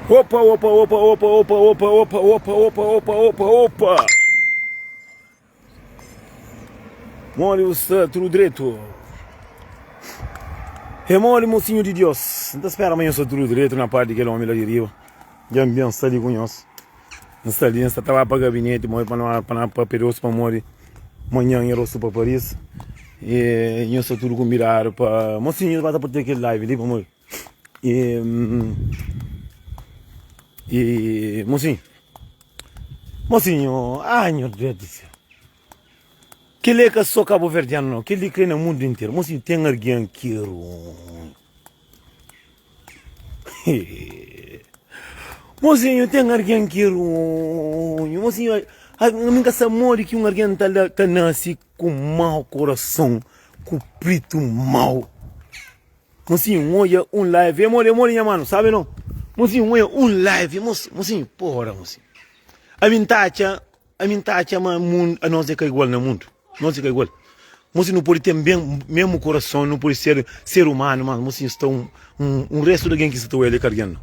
Opa, opa, opa, opa, opa, opa, opa, opa, opa, opa, opa, opa. Modi bu sta? Tudu dretu? É modi, mosinhu di Dios? N ta spera ma nhos sta tudu dretu na parti di kel omi la di riba. Dja N ben sta li ku nhos. N sta li, N sta ta ba pa gabineti, modi pa no pa na papia di osu pamodi manhan é rostu pa Paris. E nhos sta tudu kunbidadu pa mosinhu, nhos ba ta partilha kel live li pamodi E, e mosinhu, mosinhu, ah nho Deus di séu. Kel-li é ka sô kabuverdianu nau, kel-li krê na mundu interu. Mosinhu, ten algen ki é runhu. Mosinhu, ten algen ki é runhu. Mosinhu, ami N ka sabe modi ki un algen ta ta nase ku mau korason, ku pritu mau. Mosinhu, N odja un live, e modi, e modi nha manu, sabe no? Mosinhu, N odja un live, mos, mosinhu, pora mosinhu. Ami N ta atxa, ami N ta atxa ma mundu, anos é ka igual na mundu, nos é ka igual. Mosinhu, nu pode ten ben, mesmu korason, nu pode ser ser umanu, mas mosinhu, sta un, un, un restu di algen ki sta ta odja li ka algen no.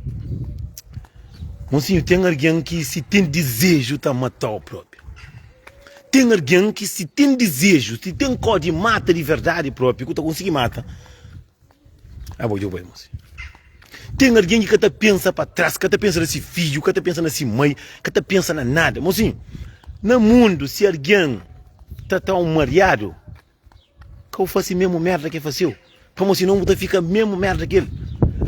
Mosinhu, ten algen ki si ten dizeju ta matau propi. Ten algen ki si ten dizeju, si ten kó di mata di verdadi propi, ku ta konsigi mata. Abo dja bu bai mosi. Ten algen ki ka ta pensa pa tras, ka ta pensa na si fidju, ka ta pensa na si mai, ka ta pensa na nada. Mosinhu, na mundu si algen ta ta-u mariadu, Ka bu fase mesmu merda ki el faseu, pamodi sinon bu ta fika mesmu merda ki el.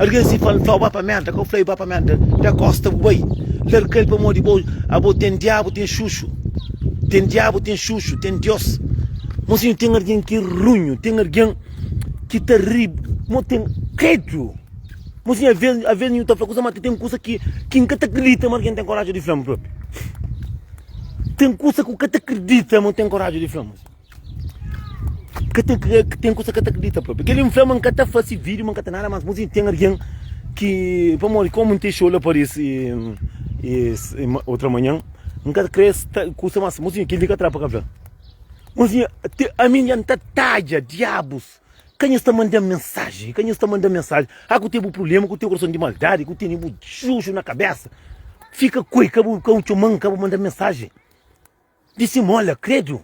Algen si fla flau ba pa merda, ka bu fla el ba pa merda, da kosta bu bai. Larga el pamodi bo abo ten diabu ten xuxu, ten diabu ten xuxu, ten Dios. Mosinhu ten algen ki runhu, ten algen ki ta ri, mo ten kredu. Mosinhu aves aves nhu ta fla kusa ma ten kusa ki ki N ka ta kridita ma algen ten koraji di fla-m propi. Ten kusa ku ka ta kridita ma ten koraji di fla-m. Ka ten ten kusa ka ta kridita propi. Kel-li N fla ma N ka ta fase vídiu, ma N ka ta nada más. Mozinhu, ten algen ki pamodi komu N ten xou la Paris i i otra manhan, N ka kre sta kusa más. Mozinhu, kel-li ka tra pa ka fla. Mozinhu, te ami dja N ta tadja diabus. Ka nhos ta manda-m mensaji, ka nhos ta manda-m mensaji. Ah, ku ten bu prubléma, ku ten korason di maldadi, ku tene bu xuxu na kabésa. Fika ku el, ka bu ka bu txoma-m, ka bu manda-m mensaji. Di si mola, kredu.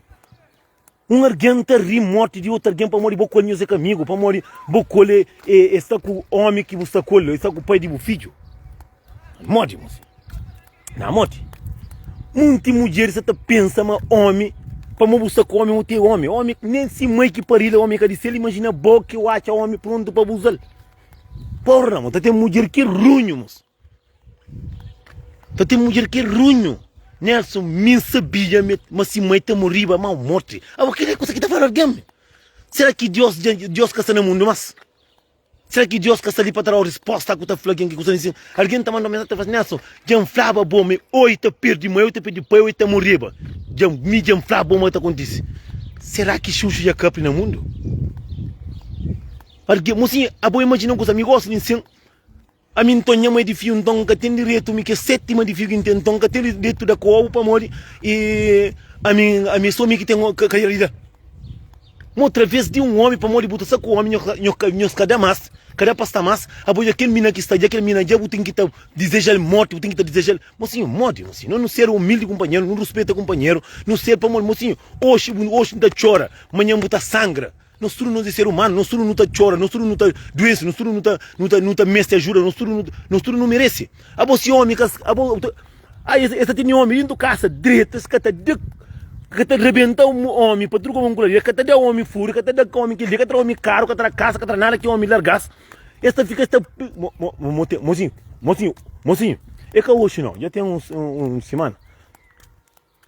Un algen ta ri morti di otu algen pamodi bo ku el nhos é ka amigu, pamodi bo ku el e sta ku omi ki bu sta ku el, e sta ku pai di bu fidju. Modi, mosi? Na modi? Munti mudjeris sa ta pensa ma omi, pamodi bu sta ku omi, bu ten omi. Omi, nen si mai ki paril omi ka di sel, imajina bo ki bu atxa omi prontu pa bu uza-l. Porra, mo, ta ten mudjer ki runhu, mos. Ta ten mudjer ki é runhu. Nelson, mi N sabia ma si mai ta moriba mau morti. Abo kel-li é kusa ki ta fala algen mi. Sera ki Dios Dios ka sta na mundu mas? Sera ki Dios ka sta li pa ta dau risposta ku ta fla algen ki kusa li sin? Algen ta manda un mensajen ta fla si, Nelson, dja N flaba bo ma oi ta perdi mai, oi ta perdi pai, oi ta moriba. Dja mi dja N flaba bo ma ta kontisi. Sera ki xuxu dja kapri na mundu? Algen, mosinha, abo imajina un kusa, mi gosi di N sin. Ami nton nha mai di fiu nton N ka ten direitu mi ki é sétima di fiu ki N ten nton N ka ten direitu da ku obu pamodi e ami ami é so mi ki ten ka di da ma otra vez di un omi pamodi bu ta sta ku omi nho ka nhos ka da mas ka da pa sta mas abo dja kel mina ki sta dja kel mina dja bu ten ki ta dizeja-l morti bu ten ki ta dizeja-l mosinhu modi mosinhu no nu ser umildi kunpanheru nu ruspeta kunpanheru nu ser pamodi mosinhu oxi bu oxi nu ta txora manhan bu ta sangra Nos tudu nos é ser umanu, nos tudu nu ta txora, nos tudu nu ta duense, nos tudu nu ta nu ta nu ta meste ajuda, nos tudu nos tudu nu merese. Abo si omi ka abo ai es ta tene omi dintu kasa dretu, es ka ta da ka ta rebenta un omi pa tudu kuma kula, es ka ta da omi furu, ka ta da omi kel-li, ka ta da omi karu, ka ta da kasa, ka ta da nada ki omi largas. Es ta fika es ta mo mo mosinhu mosinhu mosinhu é ka oxi nau, dja ten uns un simana.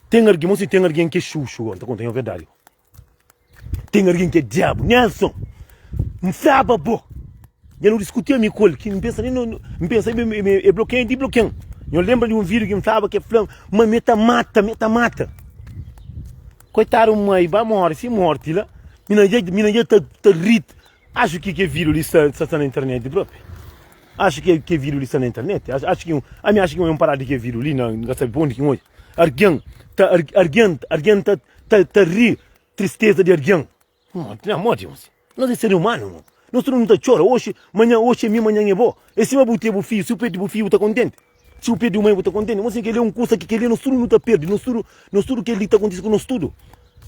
Ten algen mosinhu ten algen ki é xuxu, N ta konta nho verdadi. Ten algen ki é diabu. Nelson, N flaba bo. Dja nu diskuti ami ku el, ki N pensa nen no, N pensa mi mi e blokian e diblokian. Nho lenbra di un vídiu ki N flaba ki el fla ma mi ta mata, mi ta mata. Koitadu mai ba móre si morti la, mi na dja mi na dja ta ta ri. Axu ki ke vídiu li sta sta na internet propi. Axu ki ke vídiu li sta na internet. Axu ki ami axu ki un parada di ke vídiu li na N ka sabe pa undi ki N odja. Argen ta argen argen ta ta ta ri tristeza di argen. Modi modi modi. Nos é ser humanu mo. Nos tudu nu ta txora oxi manhan oxi é mi manhan é bo. É sima bu ten bu fidju si bu perde bu fidju bu ta kontenti? Si bu perde un mai bu ta kontenti? Mosinhu kel-li é un kusa ki kel-li nos tudu nu ta perde, nos tudu, nos tudu kel-li ta kontise ku nos tudu.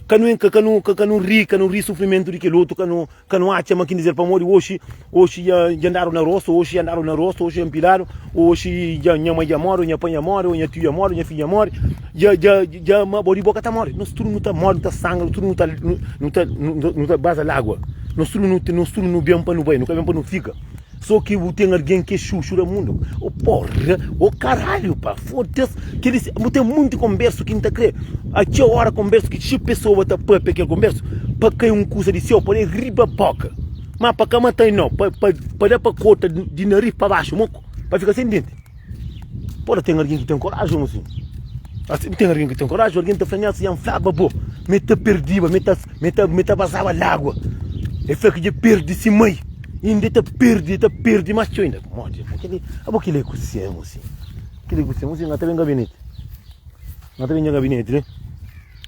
Ka nu ka nu ka nu ri, ka nu ri sufrimentu di kel otu, ka nu ka nu atxa ma kin dizer pamodi oxi, oxi dja dja andadu na rostu, oxi dja andadu na rostu, oxi dja npiladu, oxi dja nha mai dja móre, ô nha pai dja móre, ô nha tiu dja móre, ô nha fidju dja móre, dja dja dja ma bo di bo ka ta móre. Nos tudu nu ta móre, nu ta sangra, nos tudu nu ta nu ta nu ta baza lágua. Nos tudu nu nos tudu nu ben pa nu bai, nu ka ben pa nu fika. So ki bu ten algen ki é xuxu da mundu. O porra, o karalhu pa, foda-s. Kel-li, bu ten munti konbersu ki N ta kre. A txeu ora konbersu ki txeu pesoa ta papia kel konbersu pa kai un kuza di séu pa da riba boka. Ma pa ka mata-i nau, pa, pa, pa da pa korta di naris pa baxu moku, pa fika sen denti. Pode ten algen ki ten koraji, mosinhu. Asi, ten algen ki ten koraji, algen ta fla, nha, si N flaba bo, mi ta perdiba, mi ta, mi ta, mi ta bazaba lagua. El fla ki dja perdi si mai, inda el ta perdi, el ta perdi más txeu inda. Modi? Kel-li, abo kel-li é kusé, mosinhu? Kel-li é kusé, mosinhu? N ka ta ben gabineti. N ka ta ben nha gabineti li.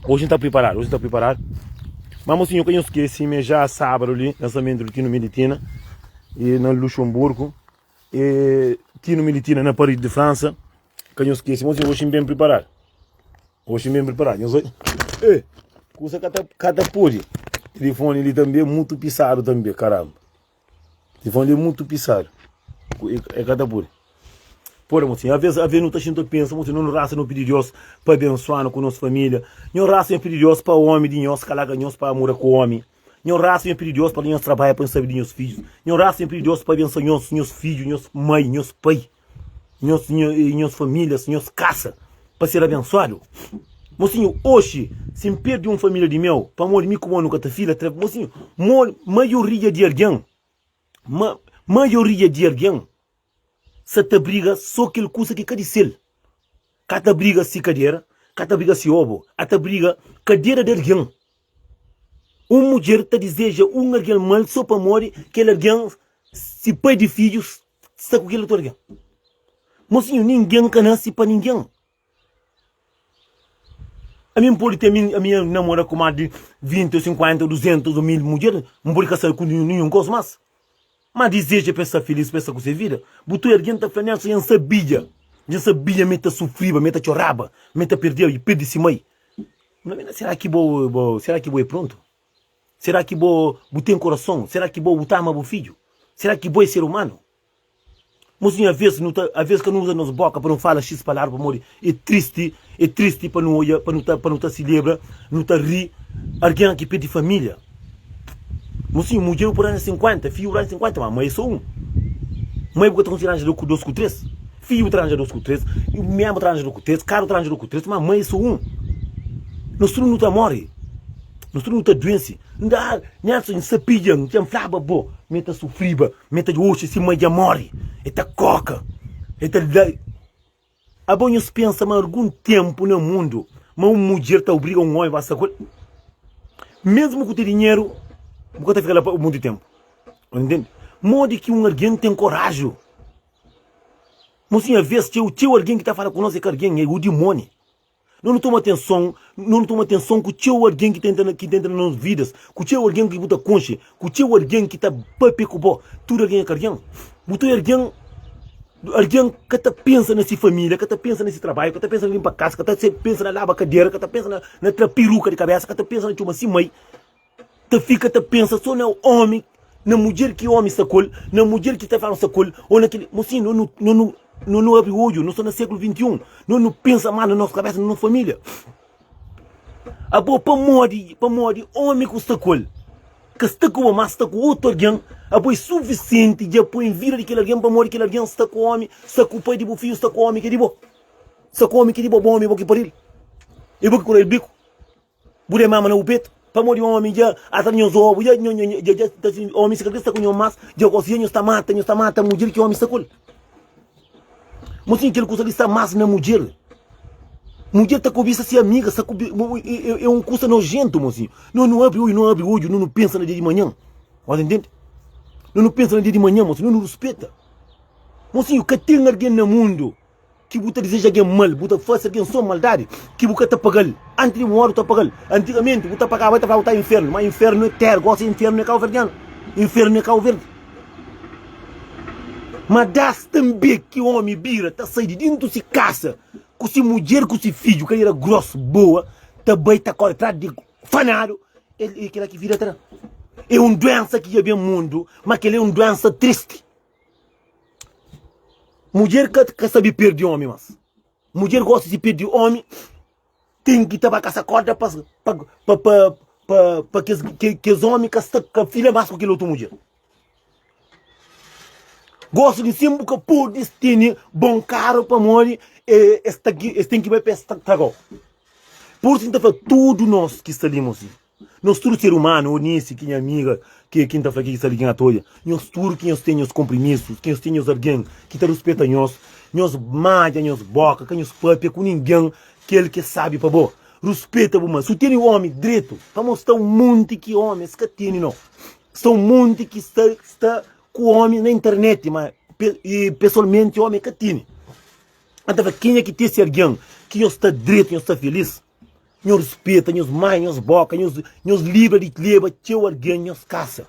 Oji N ta priparadu, oji N ta priparadu. Má mosinhu, ka nhos skese ma é já sábadu li, lansamentu di Tino Militina, e na Luxemburgo. E Tino Militina na Paris di Fransa. Ka nhos skese, mosinhu, oxi N ben priparadu. Oxi N ben priparadu. Nhos odja. E, kusa ka ta, ka ta pode. Tilifoni li tanbe é mutu pisadu tanbe, karamba. Tilifoni li é mutu pisadu. E ka ta pode. Pode, mosinhu, aves, aves nu ta xinta pensa, mosinhu, no rasa no pidi Deus pa abensoa-nu ku nos familia. Nho rasa nho pidi Deus pa omi di nhos ka larga nhos pa mura ku omi. Nho rasa nho pidi Deus pa nhos trabadja pa nhos sabe di nhos fidjus. Nho rasa nho pidi Deus pa abensoa nhos, nhos fidju, nhos mai, nhos pai, nhos, nhos familias, nhos kasa pa ser abensoadu. Mosinhu, oxi, si N perde un familia di meu, pamodi mi ku bo nu ka ta fila, mosinhu, mo, maioria di algen, ma, maioria di algen sa ta briga so kel kusa ki ka di sel. Ka ta briga si kadera, ka ta briga si obo, a ta briga kadera di algen. Un mudjer ta dizeja un algen mal sô pamodi kel algen, si pai di fidjus, sta ku kel otu algen. Mosinhu, ningen ka nase pa ningen. Ami N pode ten ami N namora ku más di 20 ô 50 ô 200 ô 1000 mudjer, N pode ka sta ku ninhun kos más. Má dizeja pa es sta filís, pa es sta ku se vida. Bu ta algen ta fla, Nelson, dja N sabia, dja N sabia ma el ta sufriba, ma el ta txoraba, ma el ta perdeba i perde si mai. Sera ki bo, bo, sera ki bo é prontu? Sera ki bo, bu ten korason? Sera ki bo, bu ta ama bu fidju? Sera ki bo é ser umanu? Mosinhu, aves nu ta, aves ka nu uza nos boka pa nu fala xis palavra pamodi é tristi, é tristi pa nu odja, pa nu ta, pa nu ta silebra, nu ta ri algen ki perde familia. Mosinhu, mudjer bu pode ranja 50, fidju bu ranja 50, ma mai é so un. Mai bu ka ta konsigi ranja 2 ku 3, fidju bu ta ranja 2 ku 3, mé bu ta ranja 2 ku 3, karu ta ranja 2 ku 3, ma mai é so un. Nos tudu nu ta móre, nos tudu nu ta duense. N da, Nelson, N sabia, N dja N flaba bo ma e ta sufriba, ma e ta oxi si mai dja móre, e ta koka, e ta da. Abo nhos pensa ma algun tenpu na mundu ma un mudjer ta obriga un omi ba sta ku el? Mesmu ku te dinheru, bu ka ta fika la pa mutu tenpu. Ntende? Modi ki un algen ten koraju? Mosinhu, aves txeu, txeu algen ki ta fala ku nos é ka algen, é o dimoni. No nu toma atenson, no nu toma atenson ku txeu algen ki ta entra na, ki ta entra na nos vidas, ku txeu algen ki bu ta konxe, ku txeu algen ki ta papia ku bo. Tudu algen é ka algen. Bu ta algen, algen ka ta pensa na si familia, ka ta pensa na si trabadju, ka ta pensa na limpa kasa, ka ta pensa na laba kadera, ka ta pensa na, na tra peruka di kabesa, ka ta pensa na txoma si mai. Ta fika ta pensa so na omi, na mudjer ki omi sta ku el, na mudjer ki ta fla sta ku el, o na kili. Mosinhu, no nu, no nu, no nu abri odju, no sta na sekulu 21, no nu pensa mas na nos kabesa, na nos familia. Abo pamodi, pamodi omi ku sta ku el, ka sta ku bo, mas sta ku otu algen, abo é sufisienti dja poi vida di kel algen, pamodi kel algen sta ku omi, sta ku pai di bu fidju, sta ku omi ki é di bo, sta ku omi ki é di bo, bo omi bo ki paril, e bo ki kura el biku. Bu da mama na bu petu pamodi omi dja ata nhos obu dja dja dja ta si omi si ka kre sta ku nho mas dja gosi dja nhos ta mata nhos ta mata mudjer ki omi sta ku el mosinhu kel kusa li sta mas na mudjer mudjer ta kobisa si amiga sta ku é un kusa nojentu mosinhu no nu abri oju no abri oju no nu pensa na dia di manhan Você entende? No nu pensa na dia di manhan mosinhu no nu ruspeta mosinhu ka ten algen na mundu Ki bu ta dizeja algen mal, bu ta fase algen so maldadi, ki bu ka ta paga-l. Antis di bu móre, bu ta paga-l. Antigamenti, bu ta pagaba, el ta flaba bu ta infernu, má infernu é téra, gósi infernu é kauverdianu, infernu é Kau Verdi. Ma das tanbe ki omi bira ta sai di dintu si kasa ku si mudjer ku si fidju, ka era gros boa, ta bai ta kore tras di fanadu, el e kila ki vida ta da. E un duensa ki dja ben mundu, ma kila e un duensa tristi. Mudjer ka ka sabi perdi omi mas. Mudjer gosta si perdi omi, ten ki ta ba kasa korda pa pa pa pa pa pa kes kes omi ka sta ka fila mas ku kel otu mudjer. Gosta di sin bu ka pode tene bon karu pamodi es ta es ten ki bai pa es tragau. Pur isu N ta fla tudu nos ki sta li mosi, nos tudu ser umanu, Onisi ki nha amiga ki ki N ta fla ki sta li ki N ta odja, nhos tudu ki nhos ten nhos konprimisus, ki nhos ten nhos algen ki ta ruspeta nhos, nhos madja nhos boka, ka nhos papia ku ningen kel ki é sabi pa bo. Ruspeta bu ma. Si bu tene omi dretu, pamodi sta un monti ki omi es ka tene no. Sta un monti ki sta sta ku omi na internet ma e pesoalmenti omi ka tene. N ta fla kenha ki ten si algen ki nhos sta dretu, nhos sta filis, nhos ruspeta, nhos mai nhos boka, nhos nhos libra di leba txeu algen nhos kasa.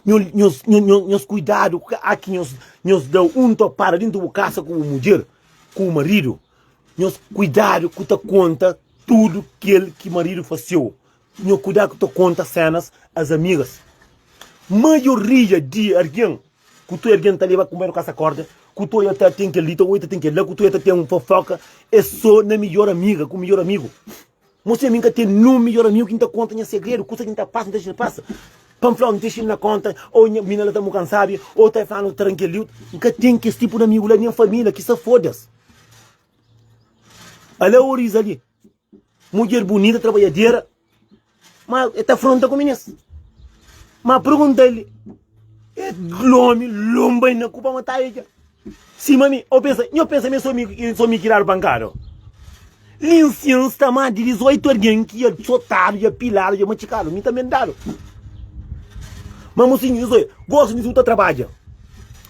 Nhos nhos nhos kuidadu ku a ki nhos nhos da un topada dintu bu kasa ku bu mudjer, ku bu maridu, nhos kuidadu ku ta konta tudu kel ki maridu faseu. Nhos kuidadu ku ta konta senas as amigas. Maioria di algen ku toi algen ta leba kunpanheru kasa korda, ku toi ta ten kel li, ta oi ta ten kel la, ku toi ta ten fofoka, é so na midjor amiga ku midjor amigu. Mostra ami N ka ten nun midjor amigu ki N ta konta nha segredu, kusa ki N ta pasa, N ta dexa-l pasa. Pa N fla-u, N dexa-l na konta, ô nha mina la ta muka N sabe, ô ta fla-nu ta ranka el. N ka ten kes tipu di amigu la, nen família, ki sa foda-s. Ala Oriza li, mudjer bunita, trabadjadera, ma e ta fronta ku minis. Ma pergunta-l, e lomi, lonba na ku pa mata e dja. Sima mi, ô pensa, nho pensa mi é so mi, so mi ki dadu pankada? Li nsin sta más di 18 algen ki dja sotadu, dja piladu, dja matxikadu. Mi tanbe N dadu. Ma mosinhu, nhos oia, gosi di bu ta trabadja,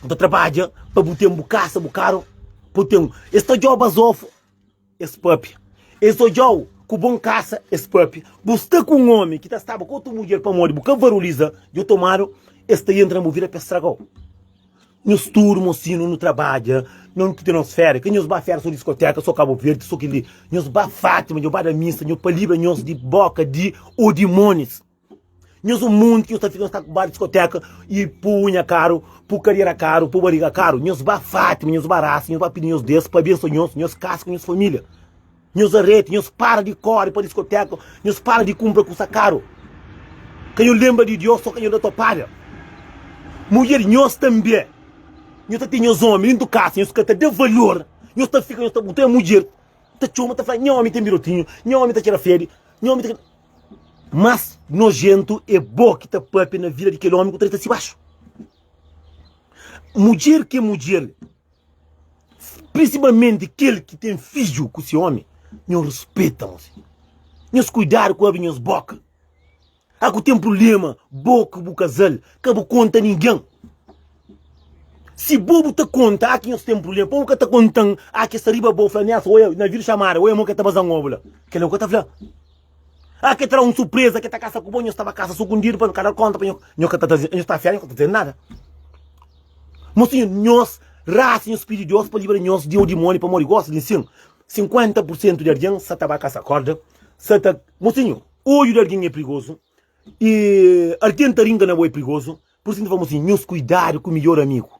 bu ta trabadja pa bu ten bu kasa, bu karu, pa bu ten. Es ta djoba azofu. Es papia. Es odja-u ku bon kasa, es papia. Bu sta ku un omi ki ta staba ku otu mudjer pamodi bu ka varoliza di otomadu, es ta entra na bu vida pa es straga-u. Nhos tudu mosinu nu trabadja, no nu ten nos feria, ka nhos ba feria so diskoteka, so Kabu Verdi, so kel-li. Nhos ba Fátima, nhos ba da misa, nhos pa libra nhos di boka di o dimonis. Nhos un monti nhos ta fika nhos ta ba diskoteka i pu unha karu, pu kariera karu, pu bariga karu. Nhos ba Fátima, nhos ba Rasa, nhos ba pidi nhos Deus pa abensoa nhos, nhos kasa ku nhos família. Nhos arete, nhos para di kore pa diskoteka, nhos para di kunpra kusa karu. Ka nhos lenbra di Deus, so ka nhos da topada. Mudjer, nhos tanbe, nhos ta ten nhos omi dentu kasa, nhos ka ta da valor, nhos ta fika nhos ta bu ten mudjer ta txoma ta fla nha omi ten birotinhu, nha omi ta txera fedi, nha omi ta. Más nojentu é bo ki ta pâpia na vida di kel ómi ku ta dita si baxu. Mudjer ki é mudjer, prinsipalmenti kel ki ten fidju ku se ómi, nhos ruspeta mos. Nhos kuidadu ku abri nhos bóka. A ku ten prubléma, bo ku bu kazal, ka bu konta ningen. Si bo bu ta konta, a ki nhos ten prubléma, pa bu ka ta konta-m, a ki sta riba bo, fla, Nelson, oia, na vida xamada, oia mo ke ta baza-m obu la. Kel-la bu ka ta fla. Ah, ke tra un surpresa, ke ta kasa ku bo, nhos tava kasa sukundidu pa ka da konta pa nho, nho ka ta traze, nho ta fia, nho ka ta traze nada. Mosinhu, nhos rasa, nhos pidi Deus pa libra nhos di o dimoni pamodi gosi di nsin, 50 pur sentu di algen sa ta ba kasa korda, sa ta, mosinhu, odju di algen é prigozu, i algen ta rinka na bo é prigozu, pur isu N ta fla mosinhu, nhos kuidadu ku midjor amigu.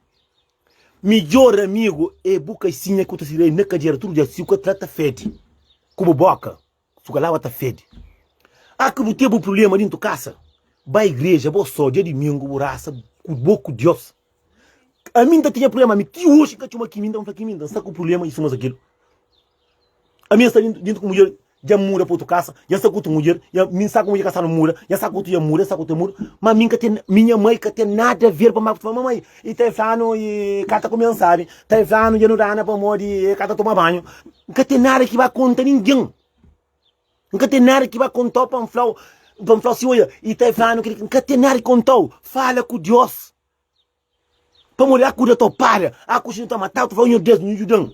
Midjor amigu é bu kaisinha ku ta sirbi na kadera tudu dia, si bu ka tra ta fedi ku bu boka. Su ka laba ta fedi. A ki bu ten bu prublema dintu kasa, ba igreja bo so dia dimingu bu rasa ku bo ku Dios. Ami nta tinha prublema ami ti oji nka txoma kiminda nfla kiminda nsta ku prublema isu mas akilu. Ami nsta dintu ku mudjer dja muda pa otu kasa, dja nsta ku otu mudjer, dja mi nsta ku mudjer kasadu muda, dja nsta ku otu dja muda, nsta ku otu dja muda, ma mi nka ten minha mai ka ten nada a ver pa ma mamai i ta flanu i ka ta kume nsabi, ta flanu dja nu dana pamodi e ka ta toma banhu. N ka ten nada ki ba konta ningen. N ka ten nada ki ba kontau pa N flau, pa N flau si, oia, i ta flanu kili. N ka ten nada ki kontau. Fala ku Dios. Pamodi a kuda topada, a ku ta matau, ta flau, Nho Deus, nhu djudan.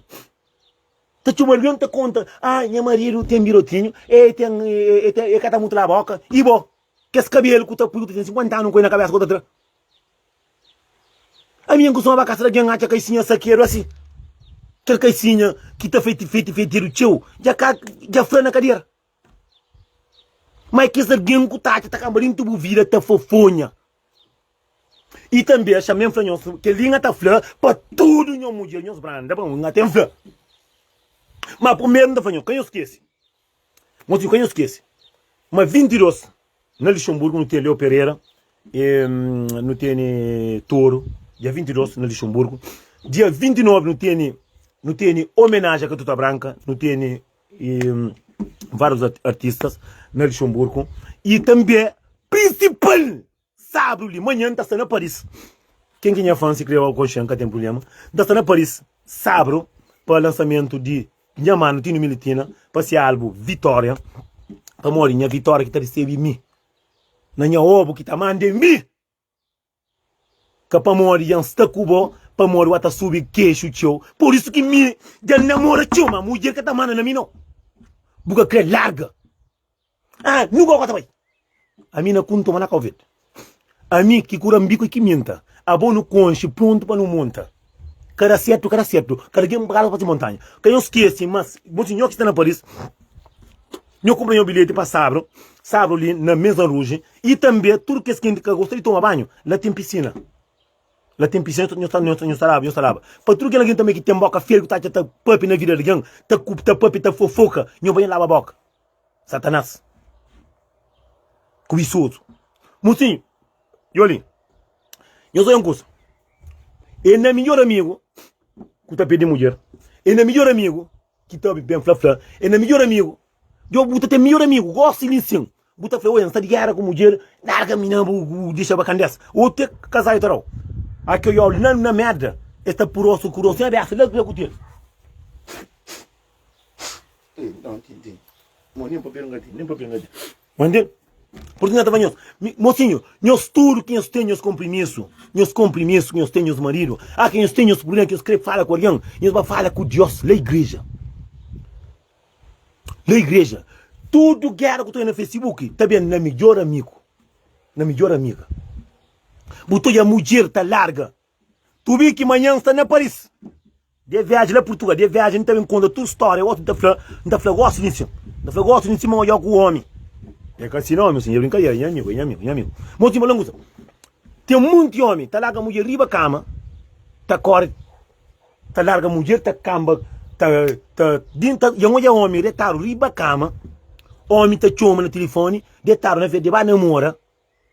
Ta txoma algen ta konta, ah, nha maridu ten birotinhu, e ten, e, e, e ka ta mutu la boka. I bo, kes kabelu ku ta pui, ku ta ten 50 anu ku na kabesa ku ta tra. Ami N kustuma ba kasa di algen atxa kaisinha sakedu asi. Kel kaisinha ki ta feti feti fetedu txeu dja ka dja fla na kadera. Ma é kes algen ku ta atxa ta kanba dentu bu vida ta fofonha. I tanbe xame N fla nhos kel-li N ta fla pa tudu nhos mudjer nhos branda pa N ten fla. Ma primeru N ta fla nhos ka nhos skese. Mosinhu ka nhos skese ma 22 Na Luxemburgo nu ten Leo Pereira, e nu tene Toro, dia 22 na Luxemburgo. Dia 29 nu tene nu tene homenagem a Catuta Branca, nu tene e, vários artistas na Luxemburgo. E também principal sábado de manhã tá sta na Paris. Quem que é fã se crê konxe ka tem problema. Tá sta na Paris sábado pa lançamento de Nha manu Tino Militina pa se álbum Vitória Pamodi nha vitória ki ta resebe mi Na nha obu ki ta manda em mi Ka pamodi dja N sta ku bo Pamodi wa ta subi kexu txeu Por isu ki mi dja N namora txeu Ma mudjer ka ta manda na mi no Bu ka kre larga Ah, nu gogo ta bai. Ami na kun toma na Cabo Verde. Ami ki kura mbiku i ki minta. Abo nu konxi prontu pa nu monta. Kada sertu, kada sertu. Kada gen brasa pa si montanha. Ka nho skesi, mas bo si nho ki sta na Paris, nho kumpra nho bilheti pa sabru, sabru li na Maison Rouge, i tanbe tudu kes kenti ka gosta di toma banhu, la ten pisina. La ten pisina, nho ta, nho ta laba, nho ta laba. Pa tudu kel algen tanbe ki ten boka fedi ku ta atxa ta papia na vida di algen, ta kup, ta papia, ta fofoka, nho bai nho laba boka. Satanás kubisozu. Mosinhu, Yoli, nhos oia un kusa. É na midjor amigu ku ta perde mudjer. É na midjor amigu ki ta ben fla-fla. É na midjor amigu. Djo bu ta ten midjor amigu, gosi li sin. Bu ta fla, oia, N sta di géra ku mudjer, larga mi na bu dexa bakandesa. Ô te kazadu ta dau. Aki oiau la na merda, es ta purosu ku rosu na besa la ku tel. Porque nha ta fla nhos, mosinhu, nhos tudu ki nhos ten nhos konprimisu, nhos konprimisu ki nhos ten nhos maridu, ah ki nhos ten nhos problema ki nhos kre fala ku algen, nhos ba fala ku Dios la igreja. La igreja. Tudu gera ku ta na Facebook ta ben na midjor amigu, na midjor amiga. Bu ta odja mudjer ta larga Tubi ki manhan sta na Paris. De viaji la Purtugal, de viaji N ta ben konta tudu stória. Gosi N ta fla, N ta fla gosi li nsin. N ta fla gosi li nsin ma odja ku omi. É ka si nau, meu sinhor, é brinkadera, nha amigu, nha amigu, nha amigu. Mo ti fala un kusa, ten munti omi ta larga mudjer riba kama, ta kore, ta larga mudjer ta kanba, ta, ta, din ta, dja N odja omi detadu riba kama, omi ta txoma na tilifoni, detadu na frenti, ba namora.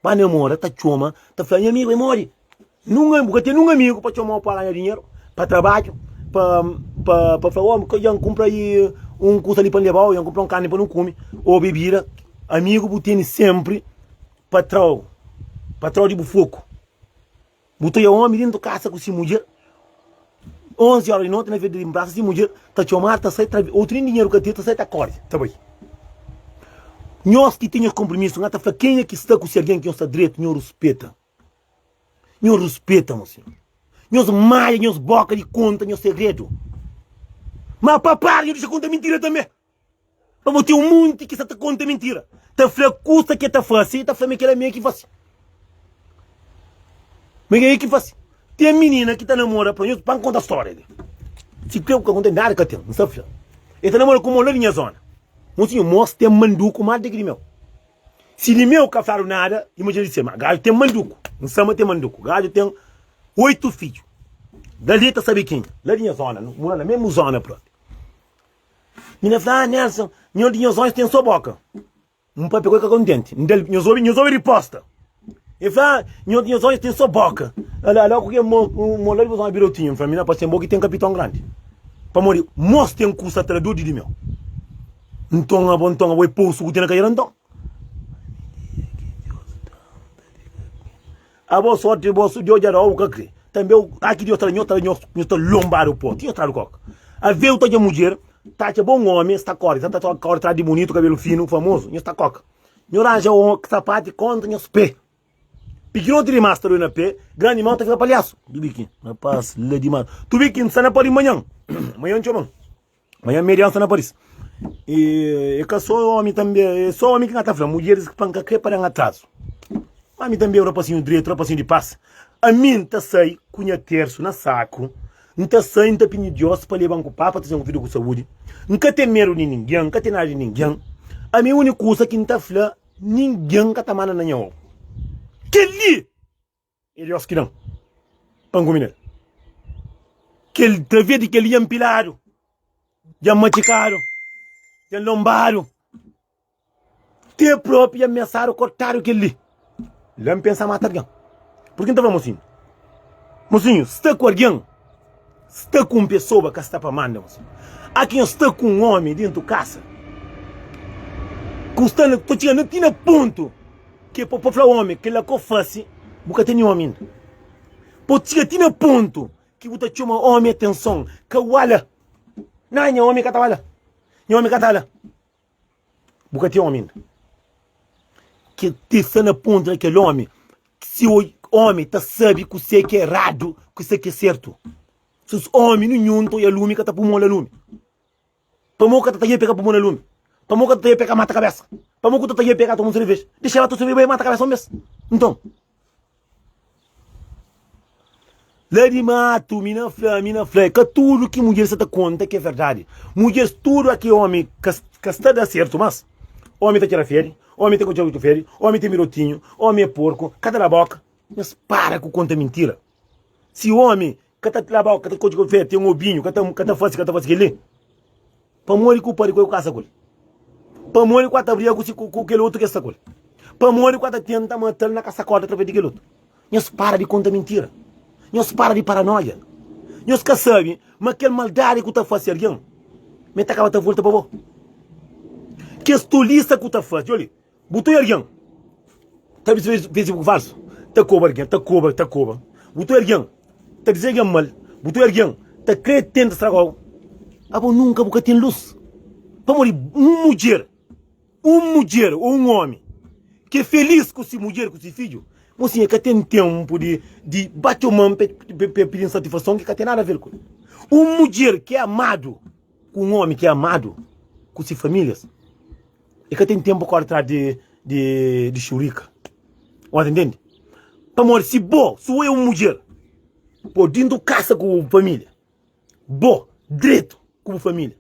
Ba namora ta txoma, ta fla, nha amigu é modi? Nun, bu ka ten nun amigu pa txomau pa ganha dinheru, pa trabadju, pa, pa, pa fla, oh, dja N kunpra aí un kusa li pa N lebau, dja N kunpra un karni pa nu kume, ô bebida. Amigu bu tene senpri pa trau, pa trau di bu foku. Bu ta odja omi dentu kasa ku si mudjer, 11 ora di noti na vez di nbrasa si mudjer, ta txomadu, ta sai, ta otu nen dinheru ka ten, ta sai ta kori, ta bai. Nhos ki ten nhos konprimisu, nha ta fla kenha ki sta ku si algen ki nhos sta dretu, nhos ruspeta. Nhos ruspeta, mosinhu. Nhos maia nhos boka di konta nhos segredu. Ma pa para, nhos dexa konta mintira tanbe. Pamodi ten un monti ki sta ta konta mintira, ta fla kusa ki el ta fase i ta fla ma kel-la mi é ki fase. Ma kel-la é ki fase. Ten minina ki ta namora, pa nhos, pa N konta stória li. Si kre ku ka konta, nada ka ten, N sta fla. El ta namora ku un mon la di nha zona. Mosinhu, mos ten manduku más di ki di meu. Si di meu ka fladu nada, imajina di se. Ma gaju ten manduku. N sa ma ten manduku. Gaju ten oitu fidju. La li ta sabe kenha. La di nha zona, nu mora na mesmu zona propi. Mina fla, ah Nelson, nho di nhos ómis ten só boka. Un papia ku el ka kontenti. N da-l, nhos obi, nhos obi riposta. El fla, ah, nho di nhos ómis ten só boka. Ala, ala ku ke mo, mo la di bos ómis bira otinhu. N fla, mina, pa sen bo ki ten kapiton grandi. Pamodi mos ten kusa tra dodi di meu. Nton abo, nton abo é posu ku ten na kadera nton. Abo sorti bo su Deus dja dau bu ka kre. Tambe u aki Deus ta da nho ta da nho nho ta lombadu po ti nho tradu koka. Ave u ta dja mudjer ta atxa bon omi sta kori ta ta kori tras di bunitu kabelu finu famozu nho sta koka. Nho ranja o sapati kontra nhos pe. Pikinoti dimas ta doi na pe grandi mau ta fika palhasu. Tubi ki rapas la dimas. Tubi ki nsta na Paris manhan. Manhan txoman. Manhan media nsta na Paris. E, e ka só omi tambe, é só omi ki ka ta fla, mudjeris pa nka kre pa dan atrazu. Ma mi tambe é un rapasinhu dretu, rapasinhu di pas. Ami N ta sai ku nha tersu na saku, N ta sai N ta pidi Dios pa leba-m ku papa ta traze-m ku vida ku saúdi. N ka ten medu di ningen, N ka ten nada di ningen. Ami úniku kusa ki N ta fla, ningen ka ta manda na nha obu. Kel-li é Deus ki da-m pa N kume nel. Kel, traves di kel-li dja N piladu, dja N matxikadu, dja N lonbadu. Te propi dja mesadu kortadu kel li. La N pensa mata algen. Pur ki N ta fla mosinhu? Mosinhu, sta ku algen, sta ku un pesoa ka sta pa manda, mosinhu. Aki nhos sta ku un omi dentu kasa ku sta na ta txiga na ti na pontu ke pa pa fla omi kel-la ko fase, bu ka tene omi inda. Pa txiga ti na pontu ki bu ta txoma omi atenson, ka wala. Na nha omi ka ta wala. Nha omi ka ta la. Bu ka ten omi inda. Ki ti sta na pontu na kel omi, si omi ta sabi kuse ki é eradu, kuse ki é sertu. Si omi ninhun ta oia lumi, ka ta pui mon na lumi. Pamo ka ta taia pega pui mon na lumi. Pamo ka ta taia pega mata kabesa. Pamo ku ta taia pega toma un serveja. Dexa ba toma serveja, bai mata kabesa un bes. Nton. La di matu, mi na fla, mi na fla, é ka tudu ki mudjer sa ta konta ki é verdadi. Mudjers tudu aki omi ka, ka sta da sertu, mas omi ta txera fedi, omi ta txera fedi, omi ten mirotinhu, omi é porku, ka ta da boka. Nhos para ku konta mintira. Si omi ka ta da boka, ka ta txera fedi, ten obinhu, ka ta, ka ta fasi, ka ta fasi kel-li. Pamodi ku pari ku el ku kasa ku el? Pamodi ku ta briga ku si ku kel otu ki sta ku el? Pamodi ku ta tenta matal na kasa korda atraves di kel otu? Nhos para di konta mintira. Nhos para di paranoia. Nhos ka sabi ma kel maldadi ku ta fasi algen, ma el ta kaba ta volta pa bo. Kes tolisa ku ta fasi, djobe li. Bu ta oia algen ta bisa Facebook falsu, ta koba algen, ta koba, ta koba. Bu ta oia algen ta dize algen mal, bu ta oia algen ta kre tenta stragau. Abo nunka bu ka ten lus. Pamodi un mudjer, un mudjer ou un omi ki é felis ku si mudjer ku si fidju, mosinha ka ten tenpu di di bate mon pa pidi un satisfason ki ka ten nada a ver ku el. Un mudjer ki é amadu ku un omi ki é amadu ku si familias. E ka ten tenpu kore tras di di di xurika. Ora ta ntende? Pamodi si bo, si bo é un mudjer, bo dintu kasa ku bu familia, bo dretu ku bu familia,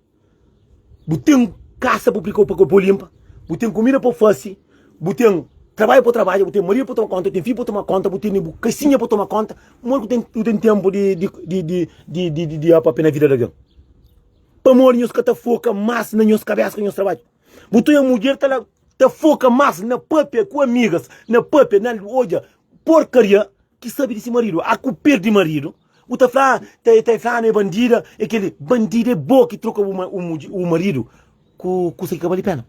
bu ten kasa pa bu pa limpa, bu ten kumida pa bu fasi, bu ten trabadju pa trabadja, bu ten maridu pa toma konta, bu ten fidju pa toma konta, bu ten bu kasinha pa toma konta, modi ku bu ten tenpu di di di di di di di di papia na vida di algen? Pamodi nhos ka ta foka más na nhos kabésa ku nhos trabadju? Bu ta oja mudjer ta la ta foka más na pâpia ku amigas, na pâpia, na odja porkaria ki sabe di si maridu. A ku perde maridu, bu ta fla, ta ta fla é bandida, é kel-li. Bandida é bo ki troka bu bu maridu ku kusa ki ka bali pena.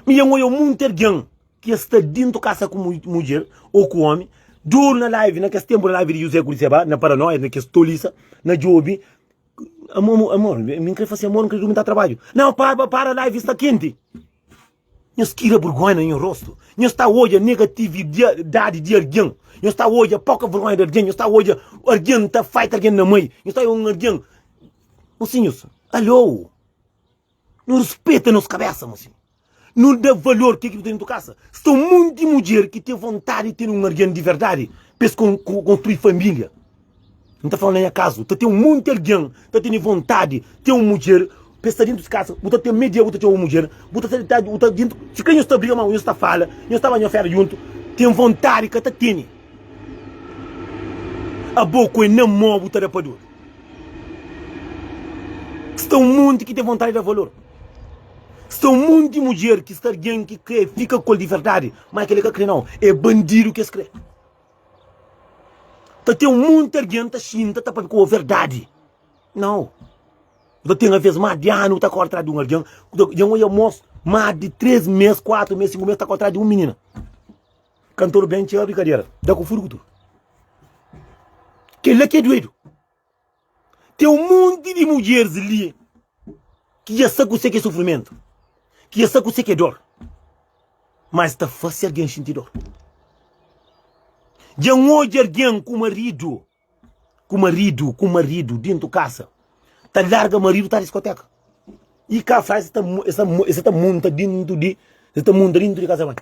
Mi dja N odja monti algen ki es sta dintu kasa ku mudjer ô ku omi, duru na live, na kes tenpu na live di José ku di Seba, na Paranoia, na kes tolisa, na djobe Amor, amor, mi N kre fase amor, N kre durmi ta trabadju. Não, para, para live sta kenti. Nhos tira burgonha na nhos rostu. Nhos ta odja negatividadi di algen. Nhos ta odja poka vergonha di algen. Nhos ta odja algen ta faita algen na mei. Nhos ta odja un algen. Mosinhus, alô. Nu ruspeta nos kabesa, mosinhu. Nu da valor ke ki bu ten dentu kasa. Sta un monti mudjer ki ten vontadi di ten un algen di verdadi pa es konstrui familia. N ta fla na nha kazu, ta ten un monti algen ta tene vontadi ten un mudjer pa es sta dentu di kasa. Bu ta ten me dia bu ta txoma un mudjer, bu ta sta bu ta dentu, si ka nhos ta briga ma nhos ta fala, nhos ta ba nhos fera djuntu, ten vontadi ka ta tene. Abo ku e na mo bu ta da pa dor. Sta un monti ki ten vontadi di da valor. Sta un monti mudjer ki sta algen ki kre fika ku el di verdadi, ma kel-li ka kre nau, é bandidu ki es kre. Ta ten un monti algen ta xinta ta papia ku bo verdadi. Nau. Bu ta ten aves más di anu bu ta kore tras di un algen, dja N odja mos más di 3 mes, 4 mes, 5 mes ta kore tras di un minina. Kantor ben txeu brikadera, da ku furu ku tudu. Kel-la ki é duedu. Ten un monti di mudjeris li ki dja sa kuse ki é sufrimentu, ki dja sa kuse ki é dor, ma es ta fase algen xinti dor. Dja N odja algen ku maridu, ku maridu, ku maridu dentu kasa, ta larga maridu ta diskoteka. I ka fla, es ta, es ta monta dentu di, es ta monta dentu di kasa banhu.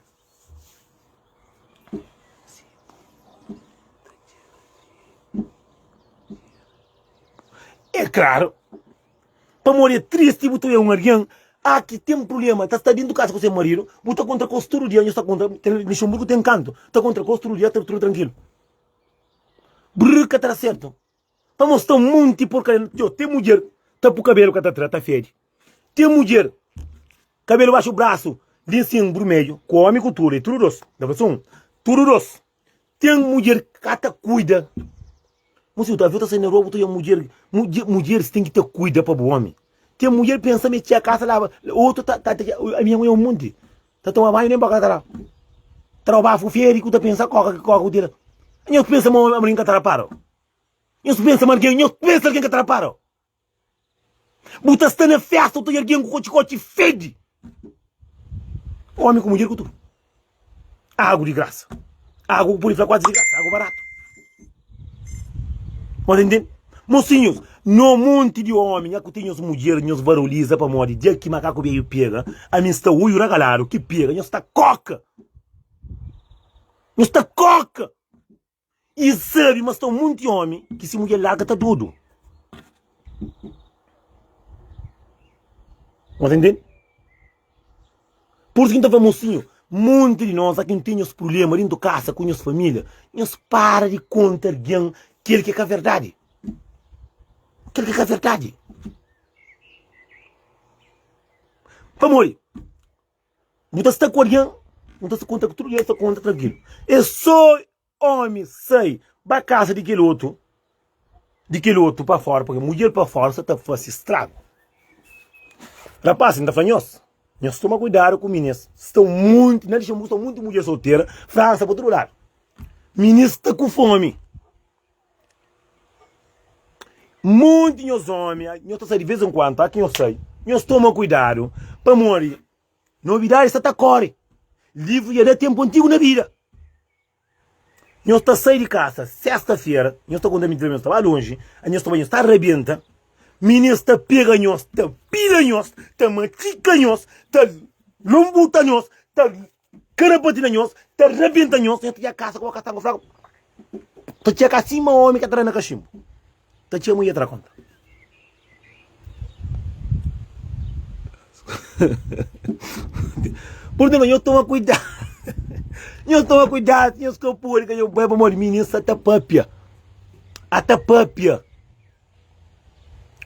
É klaru. Pamodi é tristi bu ta oja un algen a ki ten prubléma, ta sta dintu kaza ku se maridu, bu ta kontra kos tudu dia, nhos ta kontra, ten Luxemburgu ten kantu, ta kontra kos tudu dia, ta tudu trankilu. Brr ka ta da sertu. Pamodi sta un monti porkaria. Djo, ten mudjer ta pu kabelu ka ta tra, ta fedi. Ten mudjer kabelu baxu brasu, li nsin burmedju, ku omi ku tudu, e tudu dos. Da pa un, tudu dos. Ten mudjer ka ta kuida. Mosi, bu ta sai na rua, bu ta oja mudjer, mudjeris ten ki ta kuida pa bu omi. Ten mudjer pensa ma e txia kasa laba, otu ta, ta, ta, ami oja un monti. Ta toma banhu nen boka ka ta da. Ta da bafu fedi ku ta pensa koka ki koka ku tira. Nhos pensa ma algin ka ta rapara? Nhos pensa ma algin, nhos pensa algin ka ta rapara? Bu ta sta na festa bu ta odja algin ku kotxi-kotxi fedi. Omi ku mudjer ku tudu. Agu di grasa. Agu ku pudi fla kuazi di grasa, agu baratu. Bo ta intende? Mosinhus, no monti di omi nha ku ten nhos mudjer nhos varoliza pamodi dia ki makaku beju pega, ami sta uiu ragaladu ki pega, nhos ta koka. Nhos ta koka. I sabi ma sta un monti omi ki si mudjer larga ta dodu. Bo ta intende? Pur isu ki N ta fla mosinhu, monti di nos ki nu ten nhos prubléma dintu kasa ku nhos família, nhos para di konta algen kel ki é ka verdadi. Kel ki é ka verdadi. Pamodi, bu ta sta ku algen, bu ta konta ku tudu algen, bu ta konta trankilu. É sô Omi sai ba kasa di kel otu, di kel otu pa fora, porque mudjer pa fora sa ta fasi stragu. Rapaz, N ta fla nhos, nhos toma kuidadu ku minis. Sta un monti, na Luxemburgo sta un monti mudjer soltera, Fransa pa tudu ladu. Minis sta ku fomi. Monti nhos omi, nhos ta sai di vez en kuandu, a ki nhos sai, nhos toma kuidadu, pamodi Novidadi sta ta kore. Livru dja da tenpu antigu na bida. Nhos ta sai di kasa sesta-fera, nhos ta konta mintira ma nhos ta ba lonji, nhos ta bai nhos ta rabenta, minis ta pega nhos, ta pila nhos, ta matxika nhos, ta lombuta nhos, ta karapati na nhos, ta rabenta nhos, nhos ta txega kasa ku boka stangu fraku, ta txega kasa sima omi ka ta da na kaxinbu. Ta txeu mudjer tra konta. Pur isu, nhos toma kuidadu. Nhos toma kuidadu, nhos ka pode ka nhos bai pamodi mininu sa ta papia. A ta papia.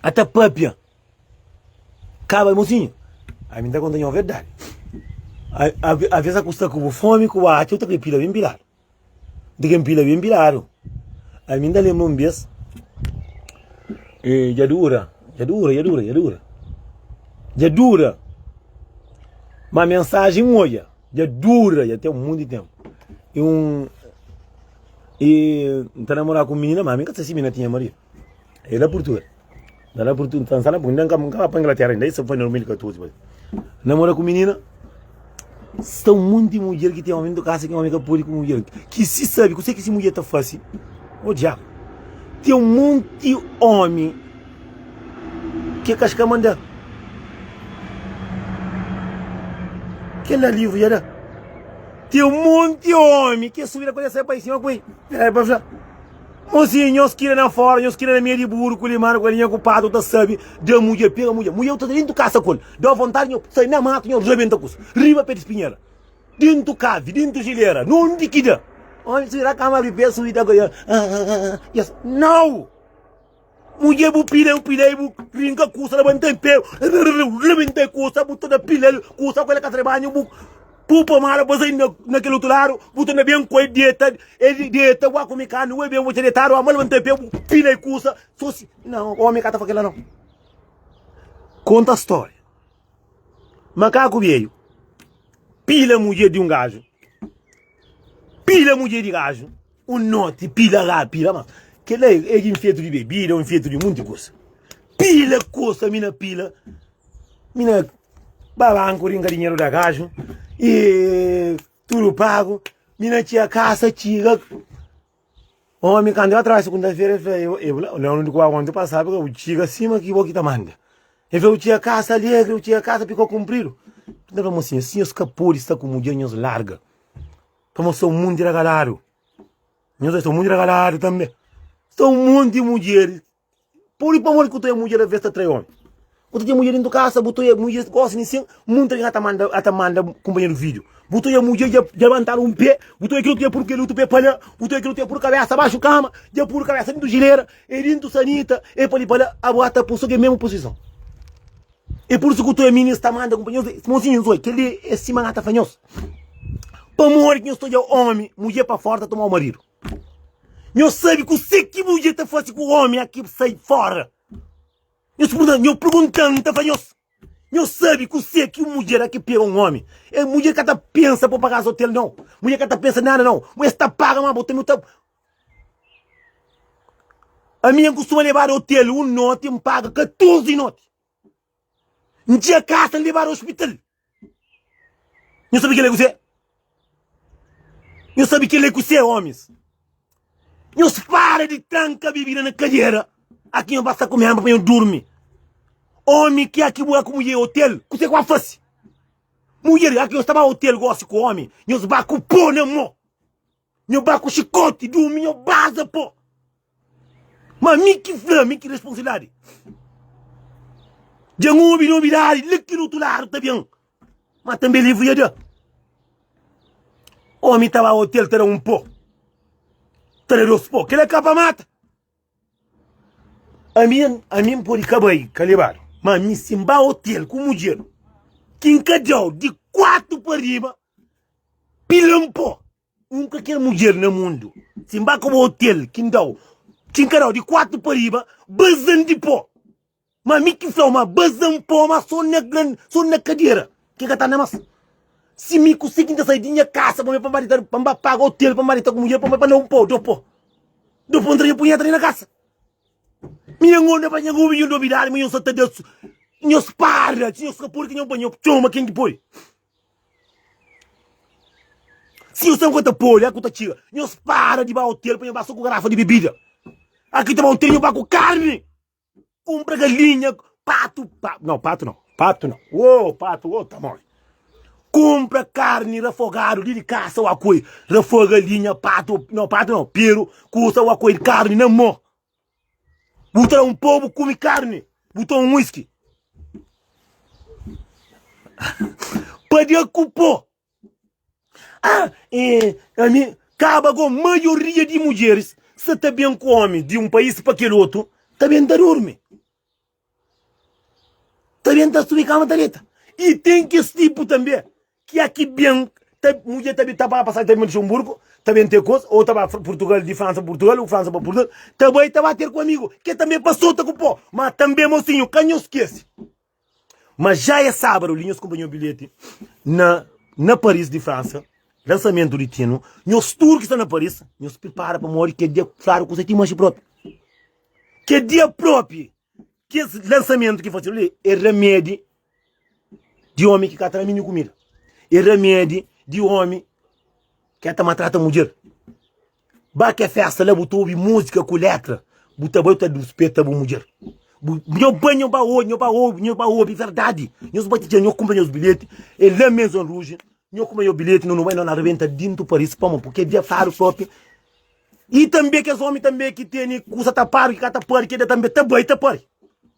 A ta papia. Kaba mosinhu. Ami ta konta nhos verdadi. A vez a ku sta ku bu fomi ku bu atxa, bu ta kre pila ben piladu. Di ken pila ben piladu. Ami N ta lenbra un bes, dja dura, dja dura, dja dura, dja dura, dja dura, ma mensajen N odja, dja dura, dja ten monti tenpu. I un, i N ta namora ku un minina, ma ami N ka sa si minina tinha maridu. El la Purtugal. N ta na Purtugal, N ta na N ka ba pa Inglaterra inda, isso foi na 2014. Namora ku minina, sta un monti mudjer ki ten omi dentu kasa ki omi ka pode ku mudjer. Ki si sabi kuse ki si mudjer ta fasi, o diabu. Ten un monti omi ki ka manda. Kel la livru dja da. Ten un monti omi ki subi na ku el, sai pa sima ku el, pa fla. Mosinhu, nhos kira na fora, nhos kira na meia di buru ku limanu, ku galinha ku patu, ta sabi da mudjer, pega mudjer. Mudjer ta dentu kasa ku el, da vontadi nho sai na matu nho rebenta kusa, riba pe di spinhera, dentu kavi, dentu jilera, nunde ki da. Omi subi na kama abri pe, subi ta goia, yes, nau! Mudjer bu pila, bu pila, bu rinka kusa, labanta pe, rebenta kusa, bu ta da pila kusa ku el ka trabanhu, bu Bu pomada bu sai na kel otu ladu, bu torna ben ku el deta, el deta, bu kume karni, bu ben bu txa detadu, ama levanta pe, bu pila e kusa, so si, não, omi ka ta fa kila não. Konta storia. Makaku beiu pila mudjer di un gaju, pila mudjer di gaju, un noti pila ga pila mas kila é di infetu di bebida, ou infetu di munti kusa. Pila kusa mina pila. Mina ba banku rinka dinheru da gaju e tudu pagu. Mina txiga kasa txiga omi kantu el trabadja segunda-fera el fla eu fla não di kua onti pasadu bu txiga sima ki bo ki ta manda. El fla bu txiga kasa alegri bu txiga kasa piko kunpridu. N ta fla mosinha si nhos ka pode sta ku mudjer nhos larga pamodi sta un munti ragaladu. Nhos sta un munti ragaladu tanbe. Sta un monti mudjeris. Pode pamodi ku ta oia mudjer aves ta trai omi. Bu ta tinha mudjer dentu kasa, bu ta oia mudjer gosi nin sin, munti algen ata manda ata manda kunpanheru video. Bu ta oia mudjer dja dja lantadu un pe, bu ta oia kel otu dja pudu kel otu pe pa la, bu ta oia kel otu dja pudu kabesa baxu kama, dja pudu kabesa dentu jilera, e dentu sanita, e pa li pa la, abo ata pui so kel mesmu pusison. E pur isu ku ta oia minis ta manda kunpanheru, mosinhu nhos oia, kel li e sima N ata fla nhos. Pamodi ki nhos ta oia omi, mudjer pa fora ta tomau maridu? Nhos sabe kuse ki mudjer ta fase ku omi a ki sai fora? Nhos pergunta, nhos pergunta-m, N ta fla nhos. Nhos sabe kuse ki un mudjer a ki pega un omi? E mudjer ka ta pensa pa paga hotel nau. Mudjer ka ta pensa nada nau. Mudjer sta paga ma bo ta ta Ami N kustuma lebadu hotel un noti N paga 14 noti. N txia kasa N lebadu hospital. Nhos sabe kel-la é kuzê? Nhos sabe kel-la é kuzê, ómis? Nhos para di tranka bebida na kadera aki nhos ba sta ku menba pa nhos durmi. Ómi ki aki bu ku mudjer otel, kuzê ku ba fase? Mudjer, aki nhos ta ba otel gosi ku ómi, nhos ba ku pó na mô. Nho ba ku xikoti durmi nho baza po. Ma mi ki fla, mi ki responsabilidadi. Dja N obi nobidadi li ki otu ladu ta ben. Ma tanbe livru ia da. Omi ta ba otel ta da un po. Ta da dos po. Kila ka pa mata. Ami, ami N pode ka bai, ka lebadu. Ma ami si N ba otel ku mudjer ki N ka dau di kuatu pa riba, pila-m po. Un ka kel mudjer na mundu. Si N ba ku bo otel ki N dau, ki N ka dau di kuatu pa riba, baza-m di po. Ma mi ki flau ma baza-m po ma so na gran, so na kadera ki ka ta anda mas. Si mi ku si ki N ta sai di nha kasa pa mi pa N ba dita, pa N ba paga otel pa N ba dita ku mudjer pa N ba da un po, do po. Do po N tra nha punheta li na kasa. Mi nha ngonda pa nha obi nha nobidadi ma nhos sa ta da nhos para, si nhos ka pode ki nha pa nha txoma ken ki pode. Si nhos sabe ku ta pode, ku ta txiga, nhos para di ba otel pa nhos ba so ku garafa di bebida. Aki ta ba otel nhos ba ku karni. Kumpra galinha, pato, pa, não, pato não, pato não. Ô, oh, pato, ô, oh, tá mole. Kumpra karni rafogadu li di kasa o akoi, rafoga galinha, pato, não, pato não, peru, kusa o akoi karni na mô. Bu tra um povo kume karni, bu toma um whisky. Padia ku pó. Ah, e, ami, kaba go, maioria di mudjeris sa ta ben ku omi di un país pa kel otu, ta ben ta durmi. Ta ben ta subi kama ta deta. I ten kes tipu tanbe ki a ki ben ta mudjer ta ta ba pasaj ta ben Luxemburgo, ta ben ter kos, ou ta ba Purtugal, di Fransa pa Purtugal, ou Fransa pa Purtugal, ta bai ta ba ter ku amigu, ke tanbe pa sota ku po. Ma tanbe mosinhu, ka nhos skese. Ma já é sábadu li nhos kunpra nho bilheti na na Paris di Fransa, lansamentu di Tino. Nhos tudu ki sta na Paris, nhos pripara pamodi kel dia fladu kusa ti manxi propi. Kel dia propi kes lansamentu ki fasedu li é ramedi di omi ki ka ta da mininu kumida. É ramedi di omi ki ta maltrata mudjer. Ba ke festa la bu ta obi música ku letra, bu ta bai bu ta ruspeta bu mudjer. Bu, nho bai, nho ba obi, nho ba obi, nho ba obi verdadi. Nhos bai txeu, nho kumpra nhos bilheti, é la Maison Rouge, nho kumpra nho bilheti, no bai no na rebenta dintu Paris, pamo, porque dia fladu propi. E tambe kes omi tambe ki tene kusa tapadu, ki ka ta pari, ke dia tambe ta bai ta pari.